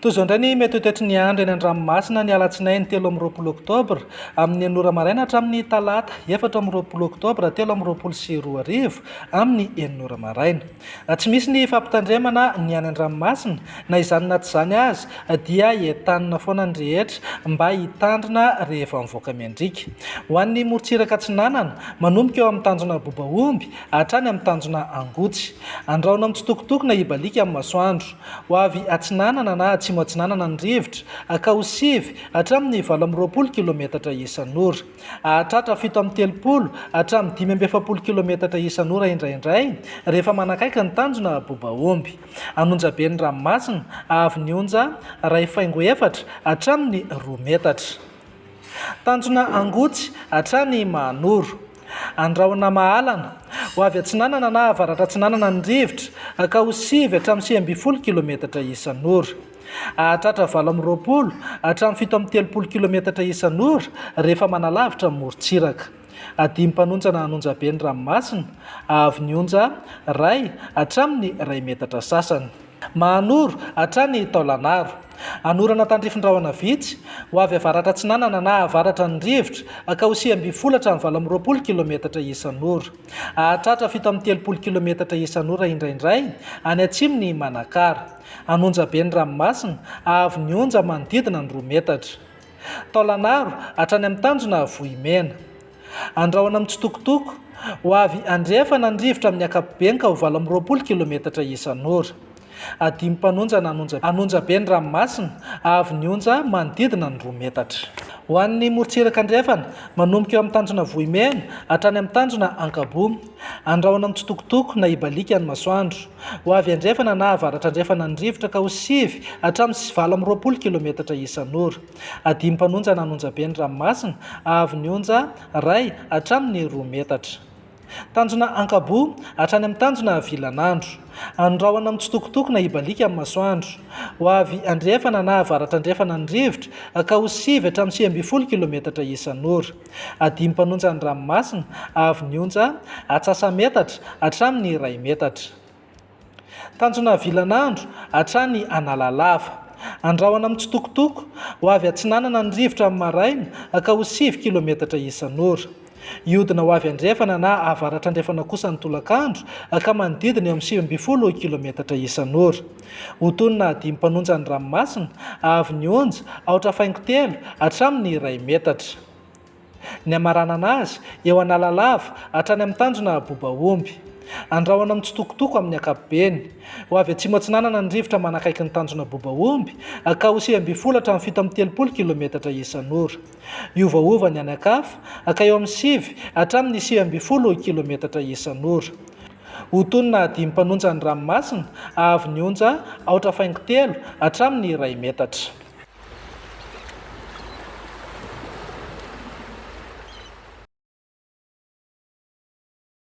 Toy izao indray ny mety ho toetry ny andro eny an-dranomasina ny alatsinainy 23 oktobra amin'ny enina ora maraina hatramin'ny talata 24 oktobra 2023 amin'ny enina ora maraina. Tsy misy ny fampitandremana ny any an-dranomasina, na izany na tsy izany aza dia entanina foana ny rehetra mba hitandrina rehefa mivoaka miandriaka. Ho an'ny morontsiraka atsinanana, manomboka eo amin'ny tanjona Bobaomby hatrany amin'ny tanjona Angotsy. Andrahona mitsitokotoko na hibaliaka amin'ny masoandro. Ho avy atsinanana na atsimo atsinanana ny rivotra, ka ho sivy hatramin'ny 28 kilometatra isan'ora. Hahatratra 37 hatramin'ny 45 kilometatra isan'ora indraindray rehefa manakaiky ny tanjona Bobaomby. An'onjabe ny ranomasina, avy ny onja iray faingo efatra hatramin'ny roa metatra. Tanjona Angotsy hatrany Mahanoro. Andrahona Mahalana. Ho avy atsinanana na avaratra atsinanana ny rivotra ka ho sivy hatramin'ny 19 kilometatra isan'ora. Hahatratra 28 hatramin'ny 37 kilometatra isan'ora rehefa manalavitra ny morontsiraka. Adim-panonjana an'Onjabe ny ranomasina, avy ny onja iray hatramin'ny iray metatra sasany. Mahanoro, hatrany Taolanaro. Anorana tandrifin-drahona vitsy, ho avy avaratra atsinanana na avaratra ny rivotra, ka ho 19 hatramin'ny 28 kilometatra isan'ora. Hahatratra 37 kilometatra isan'ora indraindray any atsimon'i Manakara. An'Onjabe ny ranomasina, haavon'ny onja manodidina ny roa metatra. Taolanaro, hatrany amin'ny tanjona Vohimena. Andrahona mitsitokotoko, ho avy andrefana ny rivotra amin'ny ankapobeny ka ho 28 kilometatra isan'ora. Adim-panonja na an'onja be ny ranomasina, avy ny onja manodidina ny roa metatra. Ho an'ny morontsiraka andrefana, manomboka eo amin'ny tanjona Vohimena hatrany amin'ny tanjona Ankaboa. Andrahona mitsitokotoko na hibaliaka ny masoandro. Ho avy andrefana na avaratra andrefana ny rivotra ka ho sivy hatramin'ny 28 kilometatra isan'ora. Adim-panonja na an'onjabe ny ranomasina, avy ny onja iray hatramin'ny roa metatra. Tanjona Ankaboa hatrany amin'ny tanjona Vilanandro. Andrahona mitsitokotoko na hibaliaka amin'ny masoandro. Ho avy andrefana na avaratra andrefana ny rivotra ka ho sivy hatramin'ny 19 kilometatra isan'ora. Adim-panonja ny ranomasina, avy ny onja atsasa-metatra hatramin'ny iray metatra. Tanjona Vilanandro hatrany Analalava. Andrahona mitsitokotoko, ho avy atsinanana ny rivotra amin'ny maraina ka ho sivy kilometatra isan'ora. Hiodina ho avy andrefana na avaratra andrefana kosa ny tolakandro ka manodidina eo amin'ny 19 kilometatra isan'ora. Ho tonona adim-panonja ny ranomasina, avy ny onja, aotra faingo telo hatramin'ny iray metatra. Ny hamaranana azy, eo Analalava, hatrany amin'ny tanjona Bobaomby. Andrahona mitsitokotoko amin'ny ankapobeny. Ho avy atsimo atsinanana ny rivotra manakaiky ny tanjona Bobaomby, ka ho 19 hatramin'ny 37 kilometatra isan'ora. Hiovaova ny any an-kafa, ka eo amin'ny sivy hatramin'ny 19 kilometatra isan'ora. Ho tonona adim-panonja ny ranomasina, avy ny onja aotra faingo telo hatramin'ny iray metatra.